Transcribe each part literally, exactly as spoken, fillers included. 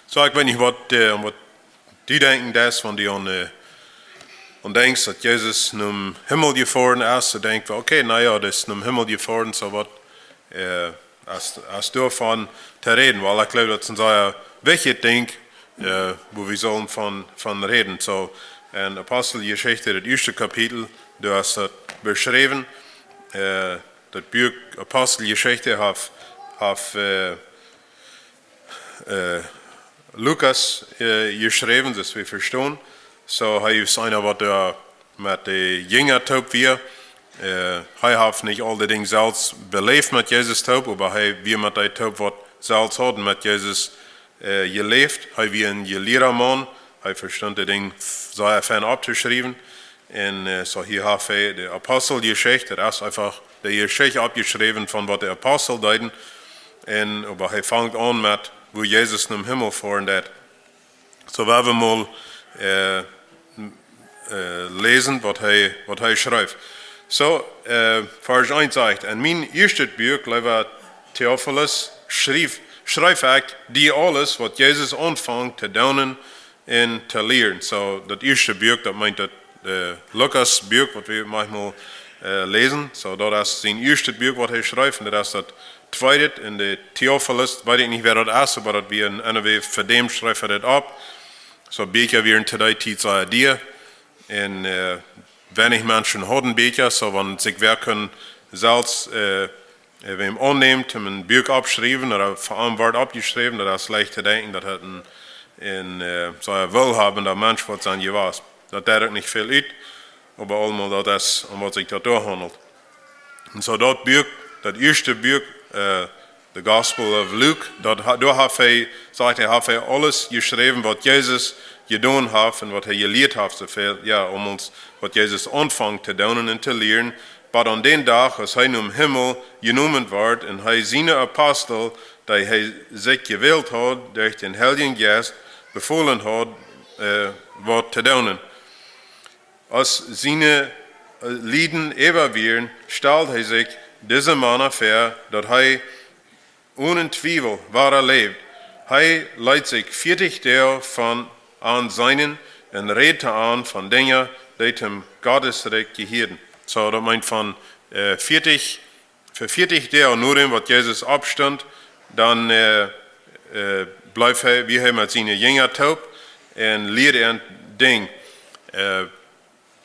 So, ekj weet nich, waut, äh, waut du denkjen deist, wan du aun, äh, aun denkjst, daut Jesus nom Himmel jefoaren es. Dan denkjst du, okay, na jo, dee es nom Himmel jefoaren, so waut, äh, es, es doavon to räden. Wiels ekj jleew, daut es een sea wichtjet Dinkj, äh, wua wie sellen von, von räden. So, enn Aposteljeschicht, daut ieeschte Kapitel, doa es daut beschräwen, äh, daut Buak Aposteljeschicht haft, haft, äh, äh, Lukas, äh, jeschräwen, soo aus wie vestonen. So, hee es eena, waut doa met de Jinja toop wia. Äh, hee haft nich aul de Dinja selfst beläft met Jesus toop, oba hee wia met dee toop, waut selfst hauden met Jesus, äh, jeläft. Hee wia een jelieeda Maun. Hee vestunt de Dinja sea fein opptoschriewen. Un, äh, so hia haft hee de Aposteljeschicht, daut es eefach de Jeschicht oppjeschräwen von waut de Apostel deeden. Un, oba hee fangt aun met, wua Jesus nom Himmel foaren deed. So, wie wellen mol, äh, m-, äh, läsen, waut hee, waut hee schreef. So, äh, Varsch eent sajcht: "Enn mien ieeschtet Buak, leewa Theophilus, schreef, schreef ekj die aules, waut Jesus aunfunk to doonen un to lieren." So, daut ieeschte Buak, daut meent daut, äh, Lukas Buak, waut wie maunchmol, äh, läsen. So, daut es sien ieeschtet Buak, waut hee schreef, un daut es daut tweede enn de Theophilus, weet ekj nich, wäa daut es, oba daut wia een, een wäa, fa däm schreef hee daut opp. So, Bieekja wieren to dee Tiet sea dia. Un, äh, weinich Menschen hauden Bieekja, so wan sikj wäa kunn selfst, äh, äh, wäm aunnämen, om een Buak oppschriewen, ooda fa am wort oppjeschräwen, daut es leicht to denkjen, daut haud een, een, äh, sea wohlhabenda Mensch woat sennen jewast. Daut deed uk nich väl ut, oba aulemol daut es, om waut sikj daut doa haundelt. Un so daut Buak, daut ieeschte Buak, äh, The Gospel of Luke, daut ha-, doa haft hee, sajcht hee, haft hee aules jeschräwen, waut Jesus jedonen haft un waut hee jelieet haft, soo väl, jo, om ons, waut Jesus aunfunk to doonen un to lieren, bat aun dän Dach, aus hee nom Himmel jenomen wort un hee siene Apostel, dee hee sikj jewält haud derch dän Heiljen Jeist, befolen haud, äh, waut to doonen. Aus siene, äh, Lieden äwa wieren, stald hee sikj dise Mana väa, daut hee onen Twiewel wada läwd. Hee leet sikj vieetich Doag von an seenen un räd to an von Dinja, dee tom Gottes Rikj jehieeden. So, daut meent von, äh, vieetich, fa vieetich Doag, nodäm waut Jesus oppstunt, dan, äh, äh, bleef hee, wia hee met siene Jinja toop un lieed an Dinja, äh,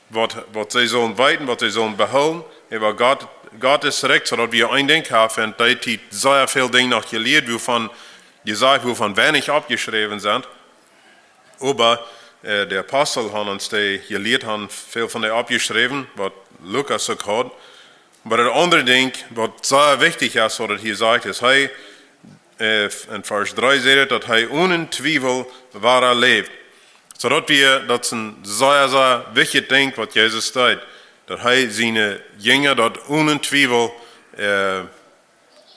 waut, waut see sullen weeten, waut see sullen behoolen, äwa Gott, Gottes Rikj, so daut wie een Dinkj haben, un dee Tiet sea väl Dinja noch jelieet, wuavon, jesajcht, wuavon weinich oppjeschräwen sent. Oba, äh, de Apostel haben ons dee jelieet, haben väl von dee oppjeschräwen, waut Lukas uk haud. Oba daut aundre Dinkj, waut sea wichtich es, waut hee hia sajcht, es, hee, äh, enn Varsch dree sajcht et, daut hee onen Twiewel wada läwd. So daut wia, daut es een sea, sea wichtjet Dinkj, waut Jesus deed. Daut hee siene Jinja daut onen Twiewel, äh,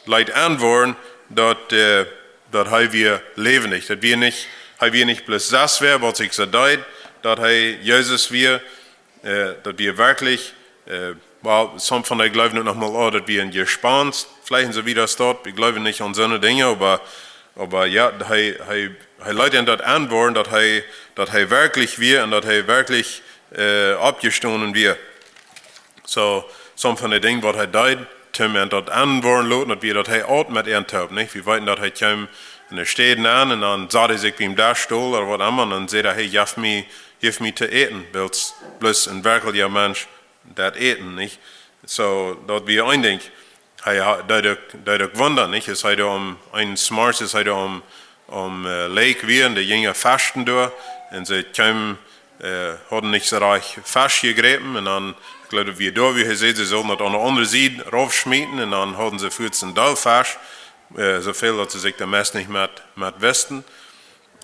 leet enwoaren, daut, äh, daut hee wia läwendich. Daut wia nich, hee wia nich bloos sest wäa, waut sikj soo deed, daut hee Jesus wia, äh, daut wia werkjlich, äh, well, some von dee jleewen uk noch mol, oh, daut wia een Jespenst, veleicht un soo wieda es daut. Wie jleewen nich aun soone Dinja, oba, oba jo, hee, hee, hee leet an daut enwoaren, daut hee, daut hee werkjlich wia un daut hee werkjlich, äh, oppjestonen wia. So, some von dee Dinja, waut hee deed, toom an daut enwoaren loten, daut wia, daut hee aut met an toop, nich? Wie weeten, daut hee kjeem enne Städen aun un dan sad hee sikj biem Desch dol ooda waut emma, un dan säd hee: "Hey, jeff mie, jeff mie to äten," wiels bloos een werkjlicha Mensch daut äten, nich? So, daut wia een Dinkj. Hee ha-, deed uk, deed uk Wunda, nich? Es hee doa aum, eenen Zemorjes es hee doa aum, aum, äh, Lake wia, un de Jinja feschten doa, un see kjeemen, äh, hauden nich soo rajcht Fesch jejräpen, un dan, ekj jleew, daut wia doa, wua hee säd, see sullen daut aun de aundre Sied raufschmieten, un dan hauden see fuaz een Deel Fesch, äh, soo väl, daut see sikj doa meist nich met, met wisten.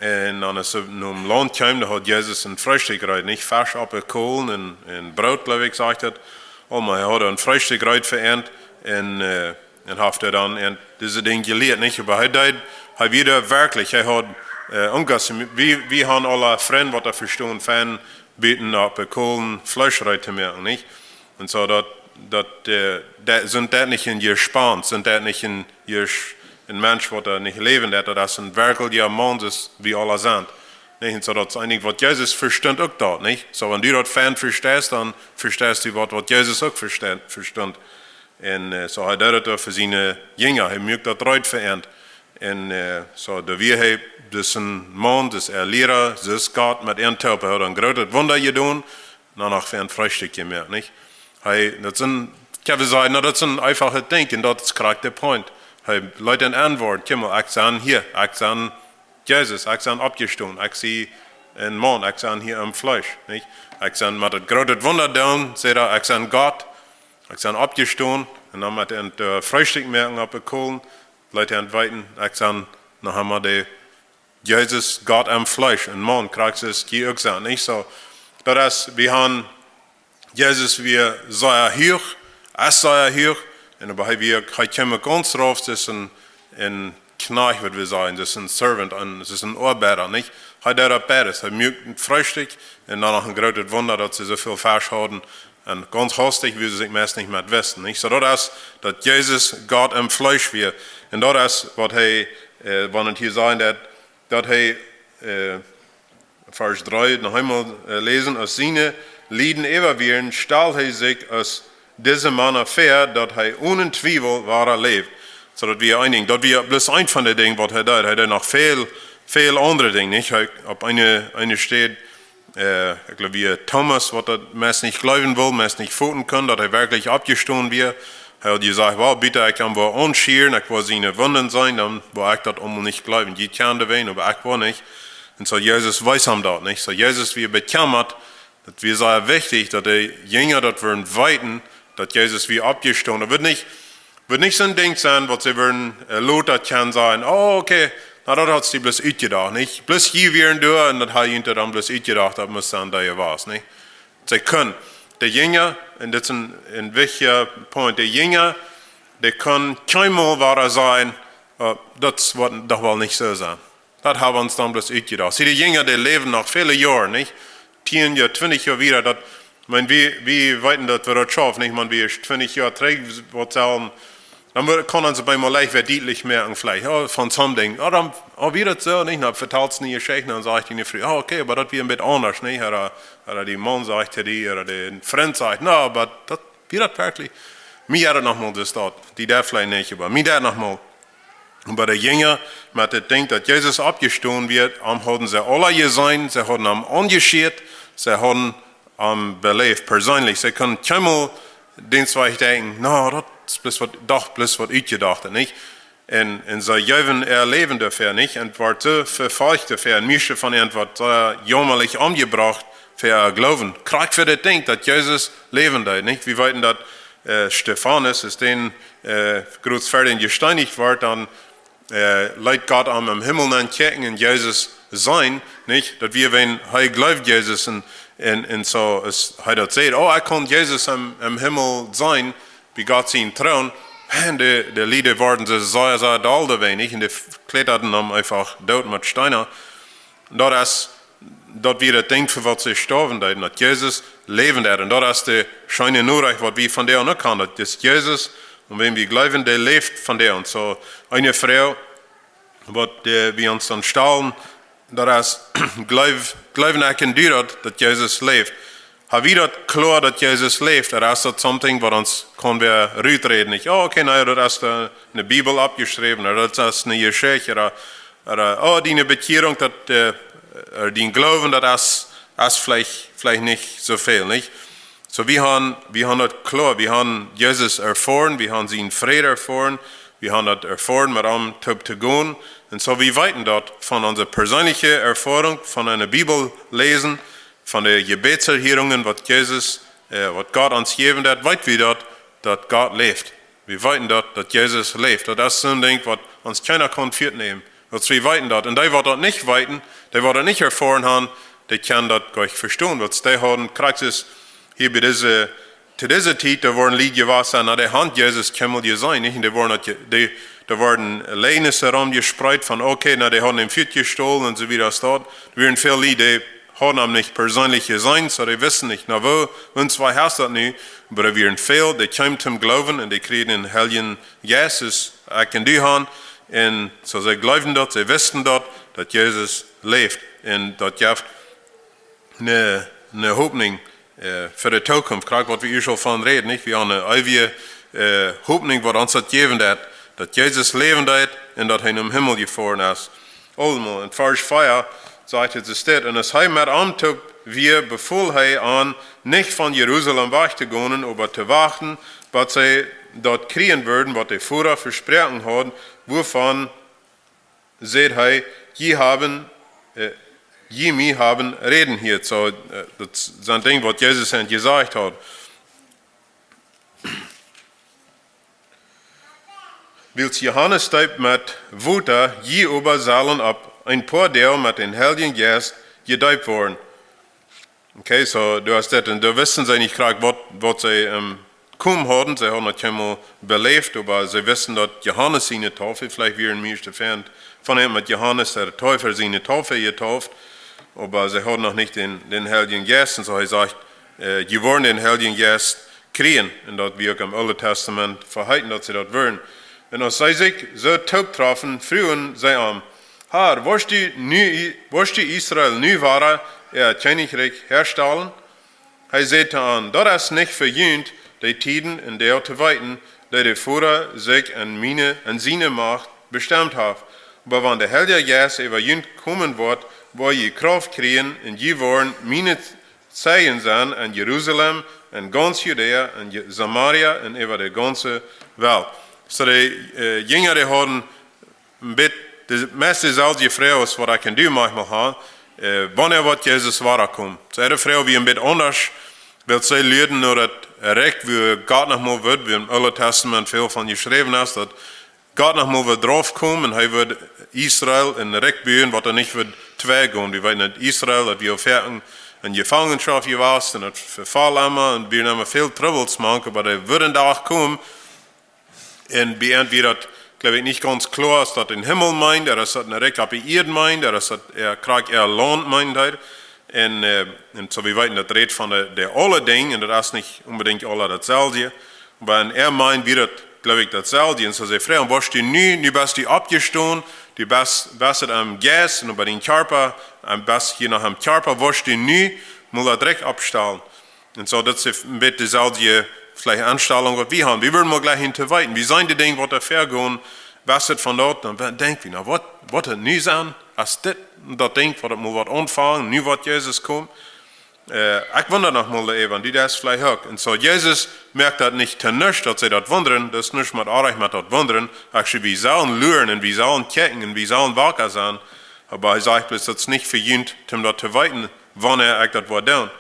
Un dan, aus see nom Launt kjeemen, dan haud Jesus een Freestikj reed, nich? Fesch oppe Kolen un, un Broot, jleew ekj, sajcht et. Oh, oba hee haud een Freestikj reed fa an un, äh, un haft hee dan an dise Dinja jelieet, nich? Oba hee deed, hee wia werkjlich, hee haud, äh, Onkel, wie, wie haben aule Frind, waut doa vestonen, fein buten oppe Kolen Fleesch reed to moaken, nich? Un so daut, daut, äh, daut, sent daut nich een Jespenst, sent daut nich een Jes-, een Mensch waut doa nich läwen deit, daut es een werkjlicha Maun, soo aus wie aula sent. Nich? Un soo daut es eejentlich waut Jesus vestunt uk daut, nich? Soo wan du daut fein vesteist, dan vesteist du waut, waut Jesus uk veste-, vestunt. Un, äh, soo hee deed daut fa siene Jinja, hee muak daut reed fa an. Un, äh, soo doa wia hee, dis een Maun, dis een Liera, dis Gott met an toop, hee haud een grootet Wunda jedonen, dan noch fa an Freestikj jemoakt, nich? Hee, daut sent, kaun wie sajen, na, daut sent eefache Dinja, un daut es krakjt de Point. Hee leet an Auntwuat: Kjikj mol, ekj sie hia, ekj sie Jesus, ekj sie oppjestonen, ekj sie een Maun, ekj sie hia em Fleesch, nich? Ekj sie met daut groote Wunda doonen, säd hee, ekj sie Gott, ekj sie oppjestonen, un dan met an, äh, Freestikj moaken opp de Kolen, leet an weeten, ekj sie noch emol de Jesus, Gott em Fleesch, een Maun, krakjt soo aus jie uk sent, nich? Soo, daut es, wie haben Jesus wia sea huach, es sea huach, un oba hee wia, hee kjeem gaunz rauf, soo aus een, een Kjnajcht, wudd wie sajen, soo aus een servant, een, soo aus een Oabeida, nich? Hee deed daut beides, hee muak Freestikj un dan noch een grootet Wunda, daut see soo väl Fesch hauden, un gaunz hastich, woo see sikj meist nich mea wisten, nich? Soo daut es, daut Jesus Gott em Fleesch wia, un daut es waut hee, äh, wan et hia sajen deit, daut hee, äh, Varsch dree, noch eemol, äh, läsen: Aus siene Lieden äwa wieren, stald hee sikj aus dise Mana väa, daut hee onen Twiewel wada läft. Soo daut wia een Dinkj, daut wia bloos eent von de Dinja waut hee deed. Hee deed noch väl, väl aundre Dinja, nich? Hee, opp eene, eene Städ, äh, ekj jleew, wia Thomas, waut daut meist nich jleewen wull, meist nich foten kunn, daut hee werkjlich oppjestonen wia. Hee haud jesajcht: Well, bitte, ekj kaun am woll aunschieren, ekj woa siene Wunden seenen, dan woa ekj daut aulemol nich jleewen. Jie kjanen dän Wajch, oba ekj woa nich. Un soo Jesus wees am daut, nich? Soo Jesus wia bekjemmat, daut wia sea wichtich, daut de Jinja daut wudden weeten, daut Jesus wia oppjestonen. Daut wudd nich, wudd nich soo een Dinkj sennen, waut see wudden, äh, lota kjennen sajen: Oh, okay, na, daut haft see bloos utjedocht, nich? Bloos hia wieren doa un daut haud jie dan bloos utjedocht, daut must sennen, daut hee wia, nich? See kunnen, de Jinja, un dit es een, een wichtja Point, de Jinja, dee kunnen kjeenmol wada sajen: Oh, daut woat doch woll nich soo sennen. Daut haben wie ons dan bloos utjedocht. See, de Jinja, dee läwen noch väle Joaren, nich? Tieen Joa, twintich Joa wieda, daut, ekj meen, wie, wie weeten, daut wie daut schaufen, nich? Wan wie ieescht twintich Joa trigj waut sellen, dan wudd, kaun ons opp eemol leicht wada dietlich moaken, veleicht, oh, von soo een Dinkj, oh, dan, oh, wia daut soo, nich? Dan vetalt see ne Jeschicht, dan sajcht dee Fru: Oh, okay, oba daut wia een bät aundasch, nich? Ooda, ooda de Maun sajcht to die, ooda de Frint sajcht: Na, oba daut, wia daut werkjlich? Mie jeit daut noch mol, daut es daut, die doa veleicht nich, oba mie jeit daut noch mol. Oba de Jinja, met daut Dinkj, daut Jesus oppjestonen wia, am hauden see aula jeseenen, see hauden am aunjeschieet, see hauden am beläft, perseenlich. See kunnen kjeenmol dän Wajch denkjen: Na, daut es bloos waut, doch bloos waut utjedocht, nich? Un, un see jeewen äa Läwen doafäa, nich? Un worden soo vefolcht doafäa, un mieeschte von an worden soo jaumalik omjebrocht fa äa Gloowen. Krakjt fa daut Dinkj, daut Jesus läwen deed, nich? Wie weeten daut, äh, Stefanus, aus dee, äh, krakjt ver dän jesteenicht wort, dan, äh, leet Gott am em Himmel nenn kjikjen un Jesus seenen, nich? Daut wia, wan hee jleewd Jesus un, un, un soo aus hee daut säd: Oh, ekj kaun Jesus em, em Himmel seenen, bie Gott sienen Troon. Un de, de Lied worden soo sea, sea doll doawäajen, nich? Un dee kjleedaden am eefach doot met Steena. Un daut es, daut wia daut Dinkj, fa waut see stoawen deeden, daut Jesus läwen deed. Un daut es de scheene Norecht, waut wie vondoag uk haben, daut es Jesus, aun wäm wie jleewen, dee läft vondoag. Un soo, eene Froag, waut, äh, wie ons dan stalen, daut es: Jleew-, jleewen ekj un du daut, daut Jesus läft? Ha wie daut kloa, daut Jesus läft? Ooda es daut something, waut ons kaun wäa ruträden? Nich: Oh, okay, na jo, daut es, äh, enne Bibel oppjeschräwen, ooda daut es ne Jeschicht, ooda, ooda, oh, diene Bekjierunk, daut, äh, ooda dien Gloowen, daut es, es veleicht, veleicht nich soo väl, nich? Soo, wie haben, wie haben daut kloa, wie haben Jesus erfoaren, wie haben sienen Fräd erfoaren, wie haben daut erfoaren, met am toop to gonen. Un soo, wie weeten daut von onse perseenliche Erfoarunk, von enne Bibel läsen, von de Jebädserhierungen, waut Jesus, äh, waut Gott ons jäwen deed, weet wie daut, daut Gott läft. Wie weeten daut, daut Jesus läft. Daut es soo een Dinkj, waut ons kjeena kaun fäanämen. Daut wie weeten daut. Un dee, waut daut nich weeten, dee, waut daut nich erfoaren haben, dee kjennen daut goanich vestonen. Waut dee haben, krakjt soo aus hia bie dise, to dise Tiet, doa worden Lied jewast, na, dee haben Jesus kjeenmol jeseenen, nich? Un dee worden daut je-, dee, doa worden Läajes rom jespreet von, okay, na, dee haben am Fia jestolen un soo wieda, es daut. Doa wieren väl Lied, dee haben am nich perseenlich jeseenen, soo dee wisten nich, na, woo, woo es daut nu? Oba doa wieren väl, dee kjeemen toom Gloowen un dee kjrieejen dän Heiljen Jeist, soo aus ekj un du haben, Un soo see jleewden daut, see wisten daut, daut Jesus läft. Un daut jeef eene, eene Hopninj, äh, fa de Tookunft. Krakjt waut wie hia aul von räden, nich? Wie haben eene eewje, äh, Hopninj, waut ons daut jäwen deit, daut Jesus läwen deit un daut hee em Himmel jefoaren es. Aulmol, en Varsch vea sajcht et dit: Un aus hee met an toop wia, befool hee an, nich von Jerusalem wajch to gonen, oba to wachten, bat see daut kjrieen wudden, waut de Voda vesproaken haud, wuavon säd hee: Jie haben, äh, jie mie haben räden hieet. Soo, äh, daut sent Dinja, waut Jesus an jesajcht haud. Wiels Johanes deept met Wota, jie oba sellen opp een poa Doag met dän Heiljen Jeist jedeept woaren. Okay, soo, du hast daut, un doa wisten see nich krakjt, waut, waut see, ähm, kjeemen hauden. See hauden daut kjeenmol beläft, oba see wisten, daut Johanes siene Taufe, veleicht wieren mieeschte Fänd von am met Johanes dän Deepa siene Taufe jedeept, oba see hauden noch nich dän, dän Heiljen Jeist. Un soo hee sajcht, äh, jie woaren dän Heiljen Jeist kjrieen. Un daut wia uk em Oolen Tastament veheeten, daut see daut wudden. Un aus see sikj soo toop troffen, fruagen see am: Herr, woascht du nu, woascht du Israel nu wada äa Kjennichrikj häastalen? Hee säd to an: Daut es nich fa junt, dee Tieden un Doag to weeten, dee de Voda sikj en miene, en siene Macht bestemt haft. Oba wan de Heilje Jeist äwa junt komen woat, woa jie Krauft kjrieen, un jie woaren miene Zeijen sennen en Jerusalem, en gaunz Judäa, en Je-, Samaria un äwa de gaunze Welt. Soo de, äh, Jinja, dee hauden een bät de, meist deeselwje Froag aus waut ekj un du maunchmol haben, äh, wanea woat Jesus wadakomen? Soo äare Froag wia een bät aundasch, wiels see luaden no daut Rikj, wua Gott nochmol wudd, wua em Oolen Tastament väl von jeschräwen es, daut Gott nochmol wudd draufkomen un hee wudd Israel een Rikj buen, waut doa nich wudd twei gonen. Wie weeten, daut Israel, daut wia foaken en Jefangenschoft jewast un daut vefoll emma un wia emma väl Trubbels mank, oba doa wudd een Dach komen, un bie an wia daut, jleew ekj, nich gaunz kloa, aus daut een Himmel meent, ooda aus daut een Rikj opp de Ieed meent, ooda aus daut äa, krakjt äa Launt meent hee. Un, äh, un soo, wie weeten, daut rät von de, de aule Dinja, un daut es nich onbedinjt aula dautselwje. Oba en äa Mind wia daut, jleew ekj, dautselwje. Un soo see fruagen: Woascht du nu, nu best du oppjestonen, du best, best et aum Jeist un bie dän Kjarpa, un best hia noch aum Kjarpa, woascht du nu mol daut Rikj oppstalen? Un soo, daut es een bät deeselwje, veleicht Enstalunk, waut wie haben. Wie wudden mol jleichen to weeten. Wie seenen de Dinja, waut doa väagonen, waut es et von daut? Dan denkj wie: Na, waut, waut woat nu sennen? Es dit daut Dinkj, waut et mol woat aunfangen, nu woat Jesus komen? Äh, ekj wunda noch mol doaräwa, un du deist veleicht uk. Un soo, Jesus moakt daut nich to nuscht, daut see daut wundren, daut es nuscht met oajch met daut wundren. Actually, wie sellen luaren un wie sellen kjikjen un wie sellen waka sennen. Oba hee sajcht bloos, daut es nich fa junt, om daut to weeten, wanea ekj daut woa doonen.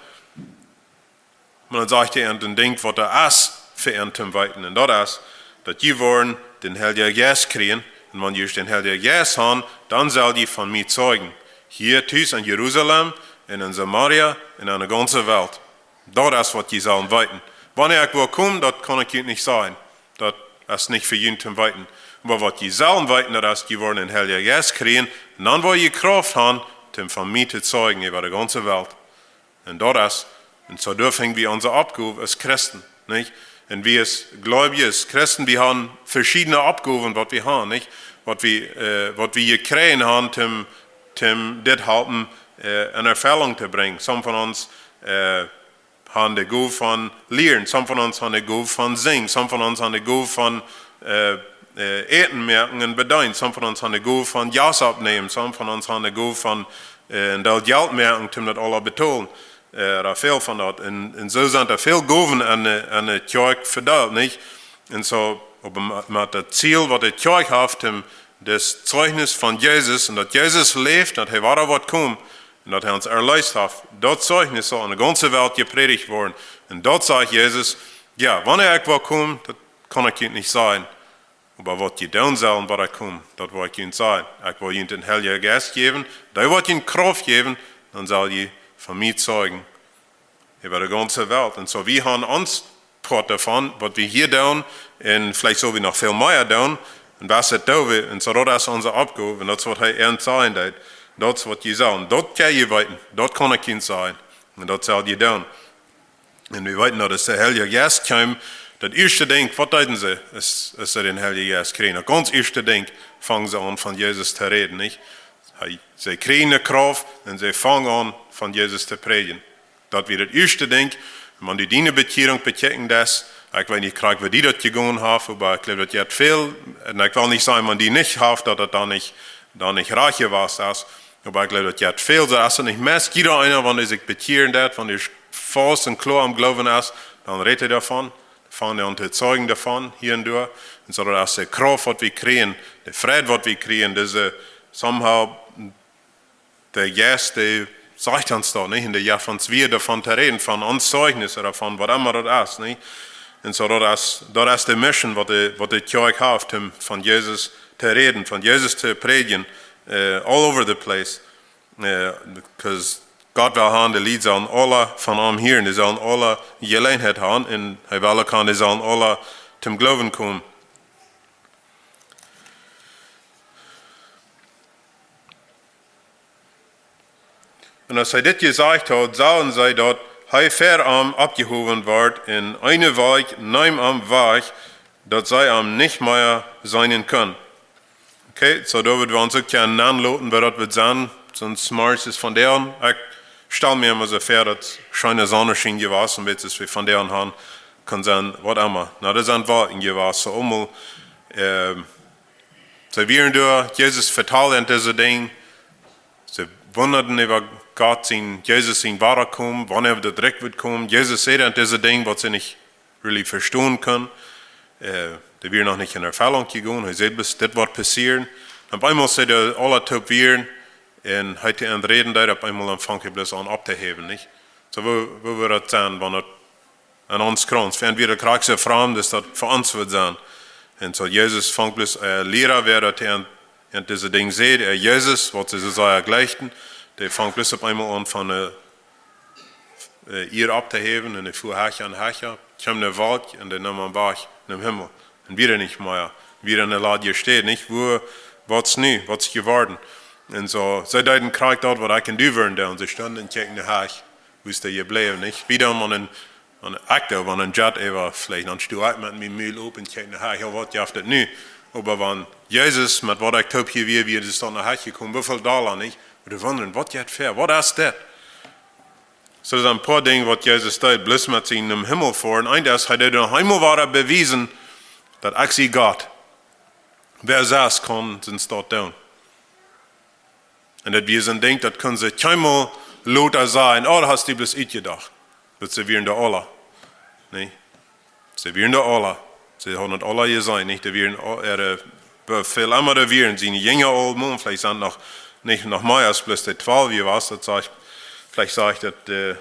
Oba dan sajcht hee an een Dinkj, waut doa es fa an to weeten. Un daut es, daut jie woaren dän Heiljen Jeist kjrieen. Un wan jie dän Heiljen Jeist haben, dan sell jie von mie Zeijen. Hia tus en Jerusalem, un en Samaria, un en de gaunze Welt. Daut es, waut jie sellen weeten. Wanea ekj woa komen, daut kaun ekj junt nich sajen. Daut es nich fa junt to weeten. Oba waut jie sellen weeten, daut es, jie woaren dän Heiljen Jeist kjrieen. Un dan woa jie Krauft haben, om von mie to zeijen äwa de gaunze Welt. Un daut es, un soo doa fang wie onse Oppgow aus Christen, nich? Un wie aus Gleubje, aus Christen, wie haben veschiedne Oppgowen, waut wie haben, nich? Waut wie, äh, waut wie jekjräajen haben, om, om dit halpen, äh, en Erfellunk to brinjen. Some von ons, äh, haben de Gow von lieren, some von ons haben de Gow von sinjen, some von ons haben de Gow von, äh, äh, Äten moaken un bedeenen, some von ons haben de Gow von Jast oppnämen, some von ons haben de Gow von, äh, een Deel Jelt moaken, om daut aula betolen. Äh, doa väl von daut. Un, un soo sent doa väl Gowen aun de, aun de Kjoakj vedeelt, nich? Un soo, oba met, met daut Ziel, waut de Kjoakj haft, om daut Zeichnis von Jesus, un daut Jesus läft, daut hee wada woat komen, un daut hee ons erleest haft, daut Zeichnis saul aun de gaunze Welt jeprädicht woaren. Un daut sajcht Jesus: Jo, wanea ekj woa komen, daut kaun ekj junt nich sajen. Oba waut jie doonen sellen, wan ekj kom, daut woa ekj junt sajen. Ekj woa junt dän Heiljen Jeist jäwen, dee woat junt Krauft jäwen, dan sell jie von mie zeijen äwa de gaunze Welt. Un soo, wie haben ons Poat doavon, waut wie hia doonen, un veleicht sell wie noch väl mea doonen, un waut daut doo wie, un soo, daut es onse Oppgow, un daut es, waut hee ons sajen deed. Daut es, waut jie sellen. Daut kjenn jie weeten, daut kaun ekj junt sajen. Un daut sell jie doonen. Un wie weeten, daut aus de Heilje Jeist kjeem, daut ieeschte Dinkj, waut deeden see, aus, aus see dän Heiljen Jeist kjrieejen? Daut gaunz ieeschte Dinkj, fangen see aun von Jesus to räden, nich? Hee, see kjrieen de Krauft un see fangen aun von Jesus to prädjen. Daut wia daut ieeschte Dinkj. Wan du diene Bekjierunk bekjikjen deist, ekj weet nich krakjt woo die daut jegonen haft, oba ekj jleew daut jeit väl, un ekj well nich sajen, wan die nich haft, daut daut dan nich, dan nich rajcht jewast es. Oba ekj jleew daut jeit väl, soo aus et nich meist jieda eena, wan hee sikj bekjieren deit, wan hee faust un kloa em Gloowen es, dan rät hee doavon, fangen aun to zeijen doavon, hia un doa. Un soo daut es de Krauft waut wie kjrieen, de Freid waut wie kjrieen, dise somehow, de Jeist, dee sajcht ons daut, nich? Un dee jeft ons wada doavon to räden, von ons Zeichnis ooda von waut emma daut es, nich? Un soo daut es, daut es de Mission waut de, waut de Kjoakj haft, om von Jesus to räden, von Jesus to prädjen, eh, all over the place. Eh, because Gott well han, de Lied sellen aula von am hieren, dee sellen aula Jeläajenheit han, un hee well uk han, dee sellen aula toom Gloowen komen. Un aus hee dit jesajcht haud, sagen see, daut hee ver an oppjehowen wort, un eene Wolkj neem an wajch, daut see an nich mea seenen kunnen. Okay, soo doa woa wie ons uk kjennen aunloten, woo daut woat sennen, soone Smarts es von dän. Ekj stal mie emma soo väa, daut scheene Sonnenschien jewast, un weetst, aus wie von dän han, kaun sennen, waut emma. Na, doa sent Wolkjen jewast, soo emol, ehm, see wieren doa, Jesus vetald an dise Dinja. See wundaden äwa Gott sien, Jesus sien Wadakomen, wanea daut rajcht woat komen. Jesus säd an dise Dinja, waut see nich really vestonen kunnen. Eh, dee wieren noch nich en Erfellunk jegonen. Hee säd bloos, dit woat passieren. Opp eemol säd hee, aula toop wieren, un hee to an räden deed, opp eemol aunfangen bloos aun opptohäwen, nich? Soo, woo, woo woat daut sennen, wan daut aun ons kranz. Fa an wia daut krakjt soo framd, daut daut fa ons woat sennen. Un soo Jesus fangt bloos, eh, Liera wia daut hee an, an dise Dinja säd, eh, Jesus, waut see soo sea jlikjten, dee fangt bloos opp eemol aun von, eh, eh, Ieed opptohäwen un dee fua hecha un hecha, kjeem ne Wolkj un dee neem am wajch nom Himmel. Un wia nich mea, wia ne ladje Städ, nich? Woo, waut es nu, waut es jeworden? Un soo, see deeden krakjt daut, waut ekj un du wudden doonen. See stunden un kjikjten no hecha, woo es dee jebläwen, nich? Wie dan, wan een, wan ekj doo, wan een Jet äwa flicht, dan stonen ekj met mien Mul op un kjikj no hecha, jo, waut jeft daut nu? Oba wan Jesus met waut ekj toop hia wia, wia, es dan no hecha jekomen, woo väl dolla, nich? Woo wie wundren, waut jeit väa, waut es dit? Soo, doa sent een poa Dinja, waut Jesus deed, bloos met sien nom Himmel foaren. Un eent es, hee deed noch eemol wada bewiesen, daut ekj sie Gott. Wäa sest kaun sien Staut doonen. Un daut wia soon Dinkj, daut kunnen see kjeenmol lota sajen, oh, daut hast du bloos utjedocht. Daut see wieren doa aula. Nä? See wieren doa aula. See hauden daut aula jeseenen, nich? Dee wieren aul, eh, woo väl emma doa wieren, siene Jinja aulmol, veleicht sent noch, nich noch mea aus bloos dee twalw jewast, daut sajcht, veleicht sajcht daut, eh,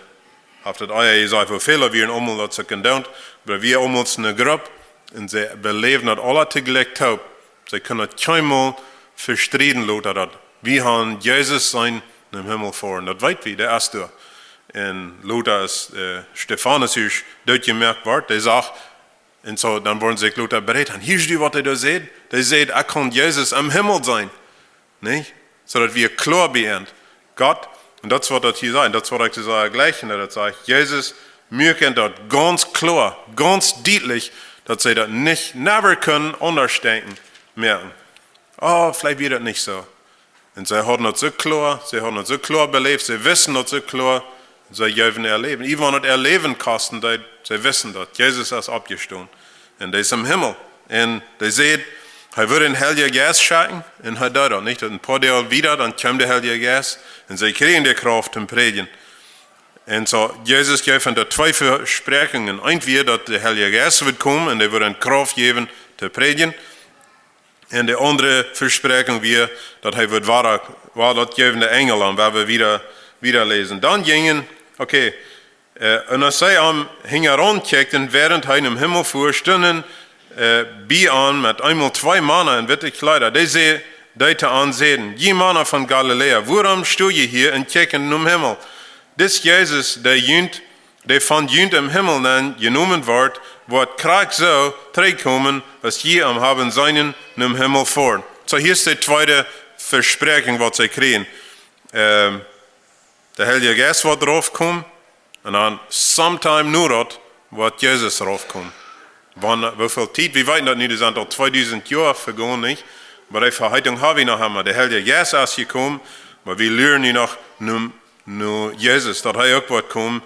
haft daut ea jesajcht, woo väl doa wieren, aulmol daut see kunnen doonen, oba wia aulmol eene Grupp, un see beläwden daut aula toojlikj toop. See kunnen daut kjeenmol vestrieden loten, daut wie han Jesus seenen nom Himmel foaren. Daut weet wie, dee es doa. Un lota aus, eh, Stefanus hia dootjemoakt wort, dee säd, un soo, dan wudden see lota beräden. Hia es dee, waut hee doa säd. Dee säd, ekj kaun Jesus em Himmel seenen. Nich? Soo daut wia kloa bie an. Gott, un daut es waut daut hia sajcht, daut es waut ekj soo sea jlikj, un daut sajcht, Jesus muak an daut gaunz kloa, gaunz dietlich, daut see daut nich, never kunnen aundasch denkjen, moakjen. Oh, veleicht wia daut nich soo. Un see hauden daut soo kloa, see hauden daut soo kloa beläft, see wisten daut soo kloa, see jeewen äa Läwen. Ea wan daut äa Läwen kosten deed, see wisten daut. Jesus es oppjestonen. Un dee es em Himmel. Un dee säd, hee wudd dän Heiljen Jeist schekjen, un hee deed daut, nich? Daut een poa Doag wieda, dan kjeem de Heilje Jeist, un see kjrieen de Krauft toom prädjen. Un soo, Jesus jeef an doa twee Vespräakjungen. Eent wia, daut de Heilje Jeist wudd komen, un dee wudd an Krauft jäwen to prädjen. Un de aundre Vespräakjunk wia, daut hee wudd wada, wada daut jäwen de Enjel aun, woa wie wieda, wieda läsen. Dan jinjen, okay, eh, un aus see am hinjaraun kjikjten, wäarent hee nom Himmel fua, stunden, eh, bie an met eemol twee Mana en witte Kjleeda. Dee see, dee to an säden: Jie Mana von Galiläa, wuarom sto jie hia un kjikjen nom Himmel? Dis Jesus, dee junt dee von junt em Himmel nenn jenomen woat, woat krakjt soo trigjkomen, aus jie am haben seenen nom Himmel foaren. Soo, hia es de tweede Vespräakjunk, waut see kjrieen. Ehm, de Heilje Jeist woat raufkomen, un dan sometime no daut woat Jesus raufkomen. Wan, woo väl Tiet? Wie weeten daut nich, doa sent aul tweedusent Joa vegonen, nich? Oba dee Veheitunk ha wie noch emma. De Heilje Jeist es jekomen, oba wie luaren nu noch no, no Jesus, daut hee uk woat komen.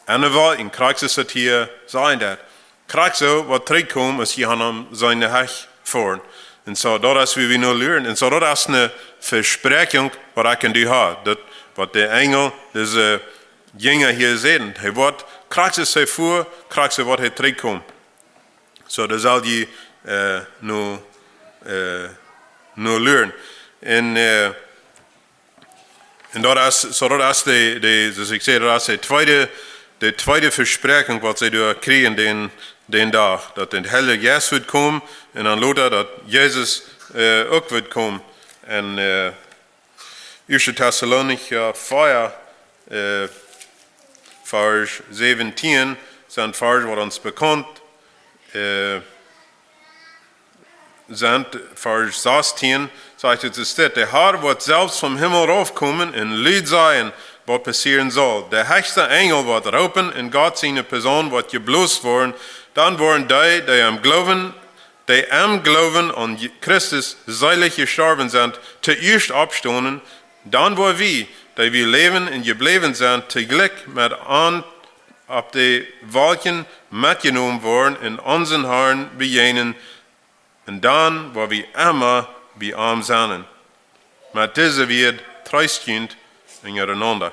En de Wolkjen, krakjt soo aus hee säd daut. Krakjt soo woat trigj komen, aus hee aun am siene Hecht foaren. Un soo, daut es wua wie no luaren. Un soo, daut es eene Vespräakjunk, waut ekj un du ha. Daut, waut de Enjel, dise Jinja hia säden. Hee woat, krakjt soo aus hee fua, krakjt soo woat hee trigj komen. Soo, daut saul jie, äh, no, äh, no luaren. Un, äh, un daut es, soo daut es de, de, soo aus ekj säd, daut es de tweede, de tweede Vespräakjunk, waut see doa kjrieen dän, dän Dach. Daut de Heilje Jeist woat komen un dan lota, daut Jesus, äh, uk woat komen. Un, äh, Ieeschte Tessalonicha vea, äh, Varsch säwentieen, sent Varsch, waut ons bekaunt, äh, sent, Varsch sastieen, sajcht et, es dit: De Herr woat selfst vom Himmel raufkomen un lud sajen, waut passieren saul. De hechsta Enjel woat roopen un Gott siene Posaun woat jeblost woaren. Dan woaren dee, dee aum Gloowen, dee aum Gloowen aun Je-, Christus seelich jestorwen sent, toieescht oppstonen. Dan woa wie, dee wie läwen un jebläwen sent, toojlikj met an opp de Wolkjen metjenomen woaren un onsen Herrn bejäajnen. Un dan woa wie emma bie am sennen. Met dise Wieed treest junt unjarenaunda.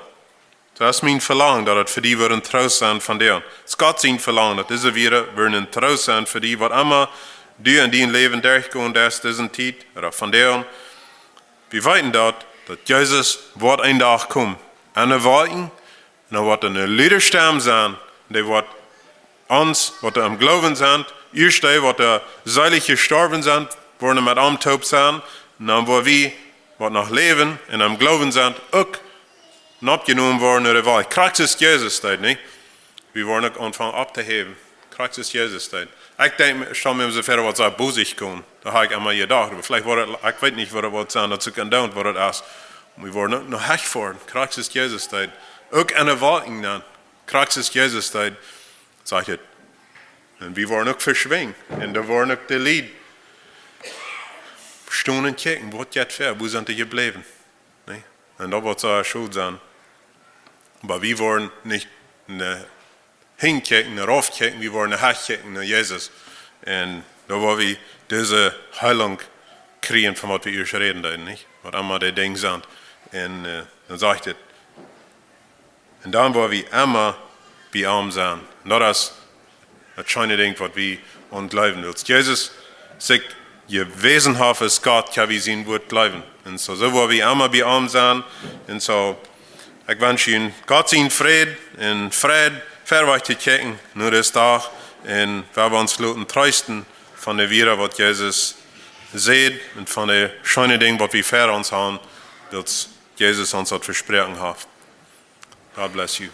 Daut es mien Velangen, daut et fa die woat een Troost sennen vondoag. Et es Gott sien Velangen, daut dise Wieed woaren een Troost sennen fa die, waut emma du en dien Läwen derchjegonen best, dise Tiet, ooda vondoag. Wie weeten daut, daut Jesus woat een Dach komen. En de Wolkjen, un hee woat eene lude Stemm sennen, dee woat ons, waut aum Gloowen sent, ieescht dee, waut doa seelich jestorwen sent, woaren met am toop sennen, un dan woa wie, waut noch läwen un aum Gloowen sent, uk oppjenomen woaren no de Wolkjen. Krakjt soo aus Jesus deed, nich? Wie woaren uk aunfangen opptohäwen. Krakjt soo aus Jesus deed. Ekj denkj, ekj stal mie soo väa, waut soo bosich komen. Daut ha ekj emma jedocht. Oba veleicht woat et, ekj weet nich, waut et woat sennen, daut see kjennen doonen, waut et es. Wie woaren uk no Hecht foaren. Krakjt soo aus Jesus deed. Uk en de Wolkjen dan. Krakjt soo aus Jesus deed, sajcht et. Un wie woaren uk veschwinjen. Un doa woaren uk de Lied stonen un kjikjen, waut jeit väa, wua sent dee jebläwen? Nä? Un daut woat soo scheen sennen. Oba wie woaren nich no hinjen kjikjen, no rauf kjikjen, wie woaren no Hecht kjikjen, no Jesus. Un doa woa wie dise Heilunk kjrieen, von waut wie ieescht räden deeden, nich? Waut emma dee Dinja sent. Un, äh, dan sajcht et, un dan woa wie emma bie am sennen. Un daut es daut scheene Dinkj, waut wie aun jleewen. Wiels Jesus sikj jewäsen haft aus Gott, kjenn wie sien Wort jleewen. Un soo, soo woa wie emma bie am sennen. Un soo, ekj wensch junt Gott sien Fräd un Freid, verwoat to kjikjen no disen Dach. Un wie woaren ons loten treesten von de Wieed, waut Jesus säd, un von de scheene Dinja, waut wie väa ons haben, daut Jesus ons daut vesproaken haft. God bless you.